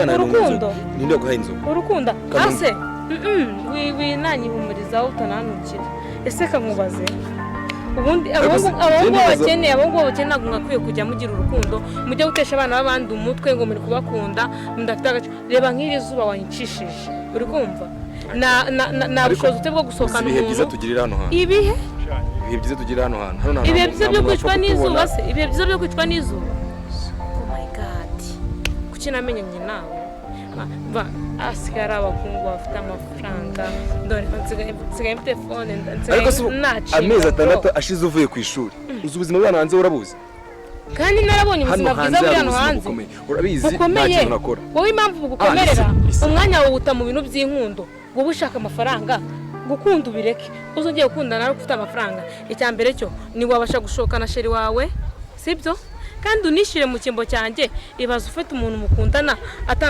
Bwana, Urukundo. Ninde waguhaye inzoga? Urukundo. Kanumba. Ase winanyihumurizaho, utananukira. Ese kankubaze, ubundi Ariko abahungu abahungu njye nibaza- b'abakene ntabwo mwakwiye kujya mugira urukundo, mujye gutesha abana b'abandi umutwe ngo muri kubakunda, mudafite agaciro. Reba nk'iri zuba wanyicishije, uri kumva? Na Ariko bushobozi ufite bwo uzi gusohokana ibihe byiza umuntu. tugirira hano hantu? Ibihe? Ibihe byiza tugirira hano hantu, hano nta Ibihe byiza nta byo muntu kwicwa wapfa n'izuba? kutubona. Se ibihe byiza byo kwicwa n'izuba? Oh my God, kuki namenyanye nawe? Asigaye ari abahungu bafite amafaranga. Dore nsigaye mfite phone, nsigaye Ariko se ubu nacinga, amezi bro. 6 ashize uvuye ku ishuri, uzi ubuzima bw'ahantu hanze? Urabuzi? Kandi narabonye Hano ubuzima bwiza hanze buri hari hano ubuzima hanze. bukomeye, urabizi, nta Bukomeye. kintu nakora. Wowe impamvu bugukomerera, Ah, umwanya wawe wuta mu bintu by'inkundo. Wowe ushaka amafaranga, gukunda ubireke. Uzongeye gukundana nawe ufite amafaranga. Icya mbere cyo ni wabasha gushokana chéri wawe, sibyo? Kandi unishyire mu cyimbo cyanjye. Ibaze ufite umuntu mukundana atana